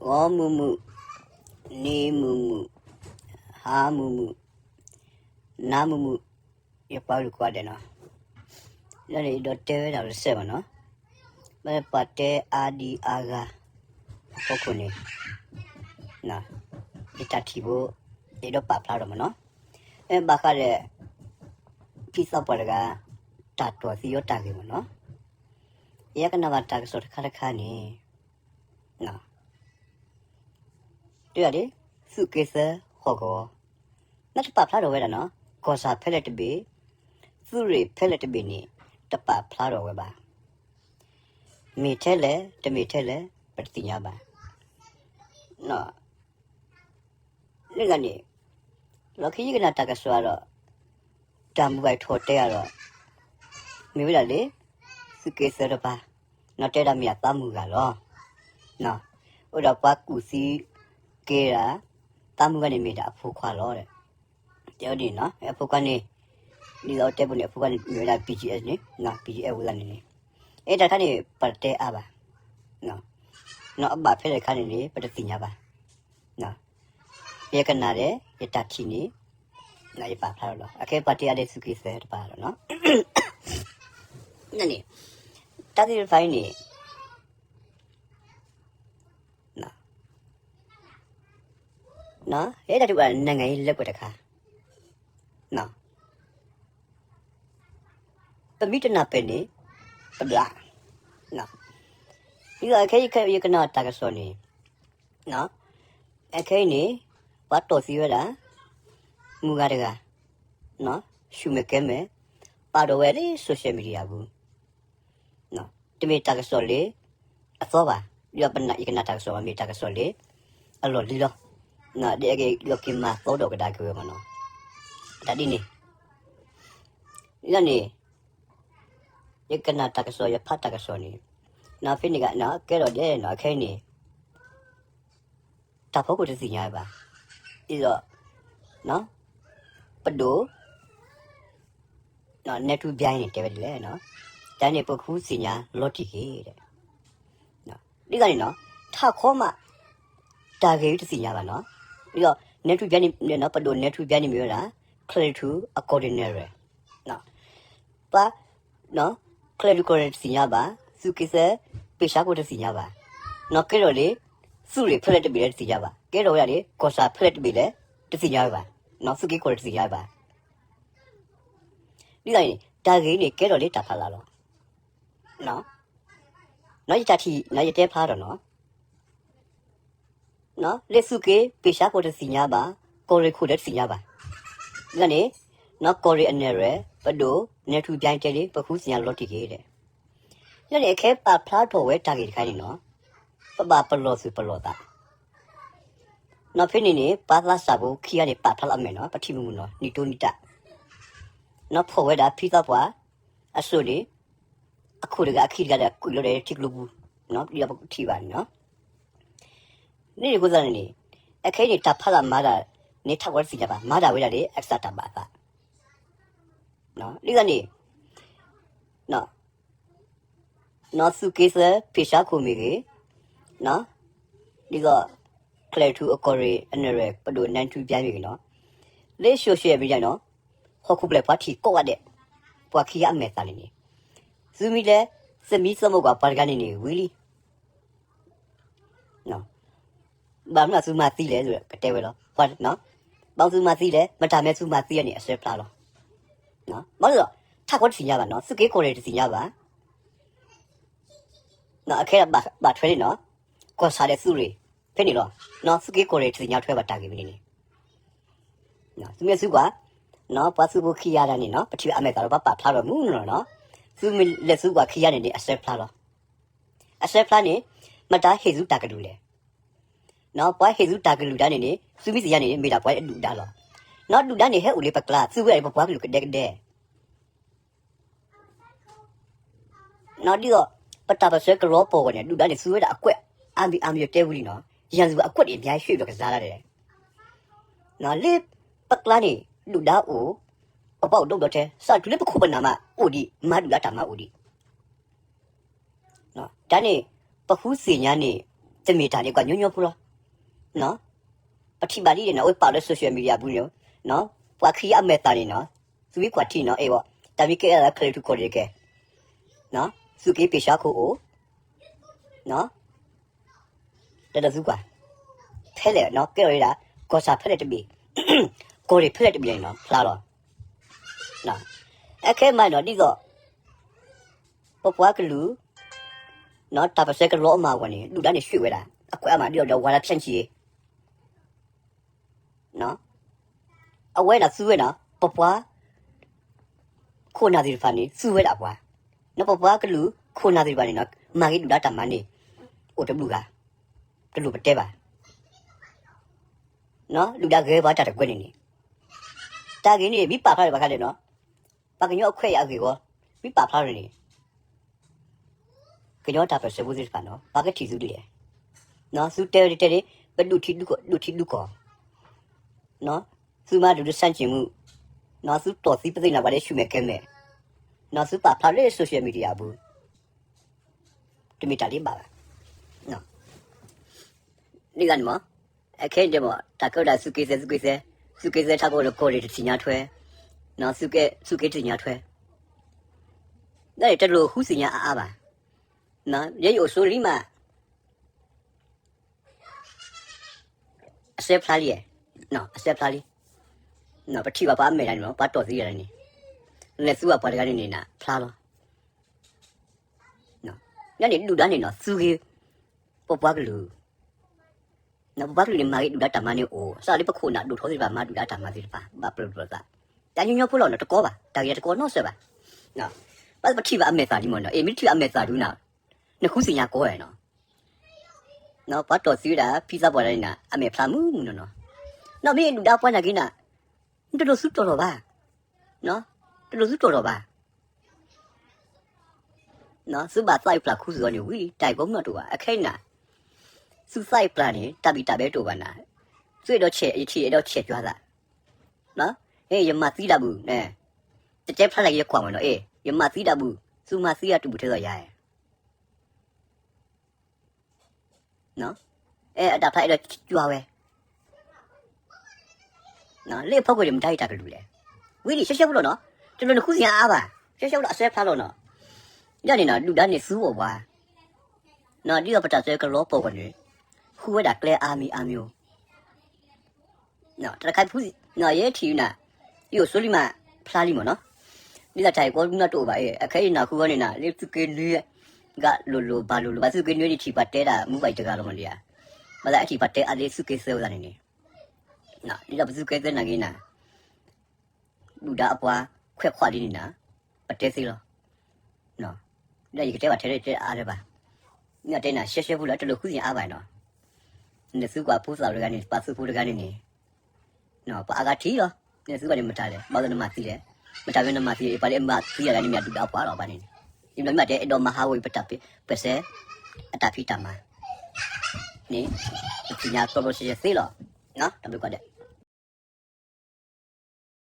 ဂီၤမုာ်မုာ်, နံၤမုာ်မုာ်, ဟါမုာ်မုာ်, နၤမုာ်မုာ်, ယပှၤကလုာ်ကိးဂၤဒဲးနီၤ, လၢန့ၣ်ယဒိးတဲဝဲဒၣ်တစဲးမ့ၢ်နီၤ, ဘၣ်ပှၤတဲအါဒံအါဂၤ အဖီခိၣ်န့ၣ် ယတၢ်ထံၣ်ဖိ ယအဲၣ်ဒိးပာ်ဖျါထီၣ်မ့ၢ်နီၤ, ဘၣ်ဃးဒီး ဖံသးပှၢ်တဂၤ တၢ်တီၢ်သံအီၤတၢ်ဂ့ၢ်မ့ၢ်နီၤ, ယကနၣ်ဘၣ်တၢ်ကစီၣ်တခါတခါန့ၣ် တဲဒၣ်ဒ် သုးက့သၢဟီၣ်ကဝီၤ မ့ၢ်တပာ်ဖျါထီၣ်ဝဲဒၣ်နီၤ, ကီၢ်ဆၣ်ဖဲလဲၣ်တဘ့ၣ်, သုးရ့ၣ်ဖဲလဲၣ်တဘ့ၣ်န့ၣ် တပာ်ဖျါထီၣ်ဝဲဘၣ်. မ့ၢ်ထဲလဲၣ် တမ့ၢ်ထဲလဲၣ် ပတသ့ၣ်ညါဘၣ်. န့ၣ်ဂၤန့ၣ် လီၢ်ခံယကနၣ်တၢ်ကစီၣ်ဒီး တၢ်မုၢ်ဂၤအံၤထီၣ်တဲဂၤဒီး မ့ၢ်ဝဲဒၣ်လၢ သုးက့သၢတပၤ နီၢ်တဲဒၣ်မ့ၢ်အသးမုၢ်ဂၤလီၤ. အိၣ်ဒီးပှၤကူၣ်သံက့ၤဒၣ် သးမုၢ်ဂၤန့ၣ်မ့ၢ်ဒၣ်အဖိခွါလီၤ. တဲဝဲဒ်န့ၣ်နီၤ, အဖိခွါန့ၣ် ဒ်သိးတဲပူၤန့ၣ် အဖိခွါန့ၣ်မ့ၢ်ဝဲဒၣ် BGF န့ၣ်, BGF ဝဲဒၣ်န့ၣ်န့ၣ်, အဲတၢ်တခါန့ၣ် ပတတဲအါဘၣ်. နီၢ်အဘၣ်ဖဲလဲၣ်တခါန့ၣ်န့ၣ် ပတသ့ၣ်ညါဘၣ်. ယကနၣ်ဒီး ယတၢ်ထံၣ်န့ၣ် ယပာ်ဖျါထီၣ်လီၤ. အခဲပှၤတဲအါဒဲးသုးက့သၢတပၤလီၤ. န့ၣ် တၢ်သ့ၣ်တဖၣ်အံၤန့ၣ် ဟဲတၢ်ထံၣ်ပှၤ နိုင်ငံရေး လၢကွဲးတခါ ပမ့ၢ်တနၢ်ပၢၢ်န့ၣ် ပဘျး. ဒ်သိးအခဲအံၤယကနၣ်တၢ်ကစီၣ်န့ၣ် အခဲအံၤန့ၣ် ပှၤတီၢ်သံဝဲဒၣ် မုၢ်ဂၤတဂၤ ဆူၣ်မဲာ်ကဲမဲာ် ပာ်ဒီးဝဲလၢ social media ပူၤ တမ့ၢ်တၢ်ကစီၣ်လၢအသီဘၣ်, ဒီးယကနၣ်တၢ်ကစီၣ်ဘၣ် မ့ၢ်တၢ်ကစီၣ်လၢအလီၢ်လံၤလီၤ. ဒ်အက့ၤလီၤက့ၤမၤသီဒီးကဒါက့ၤဝဲမ့ၢ်နီၤ, တၢ်ဒ်န့ၣ် လၢန့ၣ် ယကနၣ်တၢ်ကစီၣ် ယဖးတၢ်ကစီၣ်န့ၣ် ဖဲန့ၣ်က ကဲထီၣ်ဒဲးနီၤ အခဲအံၤန့ၣ် တၢ်ဖီခိၣ်တသ့ၣ်ညါဘၣ်. ဒ်သိး ပဒိၣ် နဲထူဘျါန့ၣ် တဲဝဲဒ်လဲၣ်, တၢ်န့ၣ် ပဃုသ့ၣ်ညါလီၤတံၢ်က့ၤ ဒ်သိးန့ၣ်နီၤ ထးခိၣ်မး တၢ်ဂ့ၢ်တသ့ၣ်ညါဘၣ်နီၤ. ဒ်သိး နဲထူဘျါန့ၣ် ပဒိၣ်နဲထူဘျါန့ၣ်မ့ၢ်ဝဲဒၣ် ကၠဲၤထူအကီၢ်ဒိၣ်နဲၣ်ရွဲၣ် ပှၤ ကၠဲၤထူကီၢ်ဒိၣ်တသ့ၣ်ညါဘၣ်, သုးက့သၢ ပ့ၢ်ဆါခိၣ်တသ့ၣ်ညါဘၣ်, နီၢ်ကဲထီၣ်လံ သုးရ့ၣ်ဖဲလဲၣ်တဘ့ၣ်လၢတသ့ၣ်ညါဘၣ်, ကဲထီၣ်ဝဲဒၣ်လံ ကီၢ်ဆၣ်ဖဲလဲၣ်တဘ့ၣ်လၢ တသ့ၣ်ညါဝဲဘၣ်, သုးက့ခိၣ်တသ့ၣ်ညါဝဲဘၣ်. ဒ်သိးန့ၣ် တၢ်ဂ့ၢ်န့ၣ်ကဲထီၣ်လံတၢ်ဖးလၢ်လီၤ. နီၢ်ယတၢ်ထံၣ် နီၢ်ယတဲဖျါထီၣ်နီၤ လၢသုးက့ ပ့ၢ်ဆါခိၣ်တသ့ၣ်ညါဘၣ်, ကီၢ်ရ့ၣ်ခိၣ်လၢတသ့ၣ်ညါဘၣ်. ဒ်န့ၣ် နီၢ်ကီၢ်ရ့ၣ်အနဲၣ်ရွဲၣ် ပဒိၣ်နဲထူဘျါတဲလံ ပဃုသ့ၣ်ညါလီၤတံၢ်က့ၤဒဲး. ဒ်န့ၣ် အခဲပာ်ဖျါထီၣ်ဝဲတၢ်ဂ့ၢ်တခါန့ၣ်နီၤ ပဘၣ်ပလီၢ်သူၣ်ပလီၢ်သး နီၢ်ဖဲန့ၣ်န့ၣ် ပှၤသးစၢ်ဖိခံဂၤန့ၣ် ပာ်ဖျါလီၤအမဲာ်နီၤ ပထံၣ်မုၢ်မုၢ်နီၤ နံၣ်တိနံၣ်တၢ် နီၢ်ဖီၣ်ဝဲဒၣ်ဖံသးပှၢ် အစိၣ်န့ၣ် အခိၣ်တဂၤအခံတဂၤဒီးကွံာ်လီၤဒီးထံကျိပူၤ ဒ်ပထံၣ်ဘၣ်န့ၣ်နီၤ. န့ၣ်အဃိသတးန့ၣ် အခဲအံၤန့ၣ် တၢ်ဖးလၢ်မၤတၢ်န့ၣ် ထးခိၣ်တသ့ၣ်ညါဘၣ် မၤတၢ်ဝဲဒၣ်လၢအကစၢ်တၢ်ဘၣ်အသး ဒ်သိးန့ၣ် နီၢ်သုးက့သၢ ဖ့ၣ်ဆါခိၣ်မ့ၢ်ဂ့ၤ, ဒ်သိး ကၠဲၤထူအကီၢ်ရ့ၣ်အနဲၣ်ရွဲၣ် ပဒိၣ်နဲထူဘျါမ့ၢ်ဂ့ၤနီၤ, လၢ social media နီၤ, ဟီၣ်ခိၣ်ဖျၢၣ်ပှၤထံၣ်ကိးဂၤဒဲး, ပှၤခံဂၤအမဲာ်သးန့ၣ်န့ၣ်, သုမ့ၢ်လဲၤ သမံသမိးကွၢ်ပှၤတဂၤန့ၣ်န့ၣ် ဝံၤလံ ဘၣ်မနုၤသုမၤသံလဲၣ် ကတဲဝဲလီၤ. ဘၣ်မနုၤသုမၤသံလဲၣ်, မတၤမ့ၢ်သုမၤသံန့ၣ် အဆၢဖျါလီၤ. ဘၣ်မနုၤလဲၣ်, ထးခိၣ်တသ့ၣ်ညါဘၣ်နီၤ, သုးက့ခိၣ်န့ၣ်တသ့ၣ်ညါဘၣ်. အခဲဘၣ်ထွဲန့ၣ်နီၤ, ကီၢ်ဆၣ်ဒီးသုးရ့ၣ် ဖဲန့ၣ်လီၤ. သုးက့ခိၣ်န့ၣ်တသ့ၣ်ညါထွဲဘၣ်တၢ်ဂ့ၢ်မနုၤန့ၣ် သုမ့ၢ်သုကွၢ်, ပှၤသုးဖိခံဂၤတၢ်န့ၣ်နီၤ, ပထံၣ်အမဲာ်သးဒီးပှၤပာ်ဖျါထီၣ်မူနီၤနီၤ, သုမ့ၢ်လဲၤသုကွၢ်ခံဂၤန့ၣ်န့ၣ် အဆၢဖျါလီၤ. အဆၢဖျါန့ၣ် မတၤဟ့ၣ်သုတၢ်ကလုၢ်လဲၣ်. ပှၤဟ့ၣ်သုတၢ်ကလုၢ်ဒၣ်န့ၣ်န့ၣ် သုမ့ၢ်သ့ၣ်ညါန့ၣ်န့ၣ် မ့ၢ်ဒၣ်ပှၤဒုၣ်ဒါလီၤ. ဒုၣ်ဒါန့ၣ်ဟဲအိၣ်လၢပကျါ သုဝဲဒၣ်ပပှၤကလုာ်ကဒဲကဒဲ ဒ်သိး ပတၢ်ပၢၢ်ဆၢကလီၤပှီၢ်ဂီၢ်န့ၣ် ဒုၣ်ဒါန့ၣ် သူဝဲဒၣ်အကွက် အါမံၤအါမံၤတဲဝံၤလံနီၤ, ရန်သူအကွက်တွေအများကြီးရှိပြီးကစားတာတဲ့. လၢပကျါန့ၣ် ဒုၣ်ဒါအိၣ်, ပပှၤအိၣ်ဒိၣ်ဒီးထဲ စးထီၣ်တုၤလၢပခိၣ်ပနၢ်မးအိၣ်ဒံး, မၤဒုၣ်ဒါတၢ်မၤအိၣ်ဒံး တၢ်န့ၣ် ပဃုသ့ၣ်ညါန့ၣ် တမ့ၢ်တၢ်န့ၣ် ကွၢ်ညီညီဖိလီၤ. ပထံၣ်ဘၣ်ဒ်န့ၣ်နီၤ အဝဲပာ်လၢ social media အပူၤန့ၣ်, ပှၤခံအမဲာ်သၣ်န့ၣ်နီၤ, သုမ့ၢ်ကွၢ်ထံနီၤ အဲၣ်ဘၣ်, တၢ်မ့ၢ်ကဲအသးခဲလၢာ်ထူၣ်ကီၢ်ဒံးတကဲ, သုးက့ပ့ၢ်ဆါခိၣ်အိၣ်, တၢ်ဒီးသုကွၢ်, ဖဲလဲၣ်နီၤ ကဲထီၣ်ဒၣ် ကီၢ်ဆၣ်ဖဲလဲၣ်တဘ့ၣ်, ကီၢ်ဒံးဖဲလဲၣ်တဘ့ၣ်န့ၣ်နီၤ ဖျါလီၤ. အခဲမးနီၤ ဒ်သိး ပပှၤကလုာ် တၢ်ပၢၢ်ဆၢကလီအမၤအဂီၢ်န့ၣ် ဒုၣ်ဒါန့ၣ် ရွှေ့ဝဲဒၣ် အကွဲးအါမးဒ်သိးဒီး ဝါဒဖြန့်ချိရေး အဝဲဒၣ်သူဝဲဒၣ် ပပှၤ ခိၣ်နၢ်သ့ၣ်တဖၣ်န့ၣ် သူဝဲဒၣ်အပှၤ, ပပှၤကလုာ် ခိၣ်နၢ်သ့ၣ်တဖၣ်န့ၣ် မၤဂ့ၤဒုၣ်ဒါတၢ်မၤန့ၣ် အိၣ်တဘျုးဂၤ, တလိၣ်ပတဲဘၣ်, ဒုၣ်ဒါဂဲၤပှၤတၢ်တကွဲန့ၣ်န့ၣ်, တၢ်ဂ့ၢ်န့ၣ် မ့ၢ်ပာ်ဖျါထီၣ်ဘၣ်ခါလဲၣ်နီၤ, ပှၤကညီအခွဲးအယာ်အဂ့ၢ်အဂီၢ် မ့ၢ်ပာ်ဖျါထီၣ်န့ၣ် ကညီတၢ်ပၢၢ်ဆၢဖိသ့ၣ်တဖၣ်နီၤ ပှၤကထံၣ်သုဒ်လဲၣ်, သုတဲဝဲတတဲန့ၣ် ပဒုးထံဒုးကီၢ်, ဒုးထံဒုးကီၢ်, သုမၤဒုးဒုးဆန်းကျင်မှု, သုတီၢ်သံပသ့ၣ်ညါပှၤလၢဆူၣ်မဲာ်ကဲၤမဲာ်, သုပာ်ဖျါလၢ social media အပူၤ, တမ့ၢ်တၢ်လၢဘၣ်ဘၣ်. ဒ်န့ၣ်မး, အခဲအံၤဒဲးမး တၢ်ကဲဝဲဒၣ်သုးက့သဲ သုးက့သဲ, သုးက့သဲထးခိၣ်ဒီးကီၢ်ဒံးတသ့ၣ်ညါထွဲ, သုးက့တသ့ၣ်ညါထွဲ, တလိၣ်ဃုသ့ၣ်ညါအါအါဘၣ်. ယဲယအိၣ်ဆိလံမး အစဲဖျါလံ, အစဲဖျါလံ. ပထံၣ်ဘၣ်ပှၤအမဲာ်တဂၤန့ၣ်မး ပှၤတီၢ်သံတဂၤန့ၣ်, လဲၤသူဘၣ်ပှၤတဂၤန့ၣ်န့ၣ် ဖျါလီၤ. န့ၣ်ဒုၣ်ဒါန့ၣ်နီၤ သူဂ့ၤ ပပှၤကလုာ်, ပပှၤကလုာ်န့ၣ် မၤဂ့ၤဒုၣ်ဒါတၢ်မၤန့ၣ်အိၣ် စးလၢပခိၣ်နၢ်ဒိၣ်ထီသ့ၣ်တဖၣ် မၤဒုၣ်ဒါတၢ်မၤသ့ၣ်တဖၣ် ဘၣ်ပျၢၤလိာ်သး, တၢ်ညီညီဖိလီၤနီၤ တကီဘၣ်, တၢ်ဂ့ၢ်တကီနီစၢၤဘၣ်. ဘၣ်ပထံၣ်ဘၣ်အမဲာ်သၣ်လံမးနီၤ အ့ၣ် မ့ၢ်တထံၣ်ဘၣ်အမဲာ်သၣ်ဒုးနၤ, နဃုသ့ၣ်ညါကီဝဲနီၤ. ပှၤတီၢ်သံဝဲဒၣ် ဖံသးပှၢ်တဂၤန့ၣ်နၤ အမဲာ်ဖျါမုာ်မုာ်နီၤနီၤ. နီၢ်မ့ၢ်ဒုၣ်ဒါပှၤနာ်က့နၤ, တလိၣ်သုတီၢ်လီၤဘၣ်, တလိၣ်သုတီၢ်လီၤဘၣ်. သုဘၣ်သးအုးပျၢ်ခူသူၣ်အီၤန့ၣ်ဝံၤလံ တၢ်အံၤကိးမုၢ်နံၤတအိၣ်ဘၣ် အခဲအံၤနၤ, သုသးအုးပျၢ်န့ၣ် တၢ်ဘံၣ်တၢ်ဘၢတအိၣ်ဘၣ်နၤ, သုအဲၣ်ဒိးဆဲး ယထံၣ်အဲၣ်ဒိးဆဲးကွၢ်သး, ယမၤသံတၢ်ဘူၣ်, တတဲဖျါလၢ်က့ၤယကွၢ်မးနီၤ အ့ၣ် ယမၤသံတၢ်ဘူၣ် သုမၤသံတၢ်တဘူၣ်ထဲသိးယၤ အဲၣ်အတၢ်ဖျါအဲၣ်ဒိးကွၢ်ဝဲ, လၢအဖီခိၣ်န့ၣ် မတၤအံၤတၢ်ကလုၢ်လဲၣ်, ဝံၤဒံး ရှဲရှဲဖိလီၤနီၤ, တလိၣ်နဃုသ့ၣ်ညါအါဘၣ်, ရှဲရှဲဖိလီၤအစဲဖျါလီၤနီၤ, ယန့ၣ်နီၤ ဒုၣ်ဒါန့ၣ်သူအီၣ်ပှၤ, ဒ်သိးပတၢ်ဆၢကလီပှီၢ်ပှီၢ်န့ၣ်, ဃုဝဲဒၣ်ကျဲအါမံၤအါမံၤ တခါဖု, ယဲထံၣ်နၤ, ယအိၣ်ဆိလံမး, ဖျါလံမးနီၤ, ဒ်သိးတၢ်အံၤကိးမုၢ်နံၤတအိၣ်ဘၣ်အံၤ အခဲအံၤနၤဃုဝဲန့ၣ်နၤ လၢသုးက့နွံ, ဂၤလိၤလိၤဘၣ်လိၤလိၤဘၣ် သုးက့နွံန့ၣ်ထံၣ်ပှၤတဲတၢ်မူဘၣ်အံၤတဂၤလီၤမးလံဧါ, ဘၣ်သးအထံၣ်ပှၤတဲအါလၢသုးက့သၢဝဲသးန့ၣ်န့ၣ်, ဒ်သိးပသုးက့သၢနာ်က့နၤ ဒုၣ်ဒါအပှၤခွဲးခွးလံန့ၣ်နၤ, ပတဲသ့လီၤ. ဒီးယကတဲဘၣ်ထဲထဲအါထဲဘၣ်, မ့ၢ်တဲနၤရှဲရှဲဖိလီၤ တလိၣ်ဃုသ့ၣ်ညါအါဘၣ်နီၤ, နသုကွၢ်ဖိသၣ်တဂၤန့ၣ် ပှၤသုးဖိတဂၤန့ၣ်န့ၣ်, ပှၤအါဂၤထံၣ်လီၤ, နသုကွၢ်န့ၣ်မတၤလဲၣ် ဘၣ်သနမၤသံလဲၣ်, မတၤမ့ၢ်နမၤသံ ပှၤလၢအမၤသံအဂၤန့ၣ်မ့ၢ်အဒုၣ်ဒါအပှၤလီၤဘၣ်န့ၣ်, ယမ့ၢ်မ့ၢ်တဲအဲၣ်ဒိးမၤဟးဂီၤအံၤပတၢ်ပၢၢ်ဆၢ, အတၢ်ဖံးတၢ်မၤ န့ၣ်, ပသ့ၣ်ညါကျီကျီရှဲရှဲသ့လီၤ, တၢ်ဘျုးကိးဂၤဒဲး.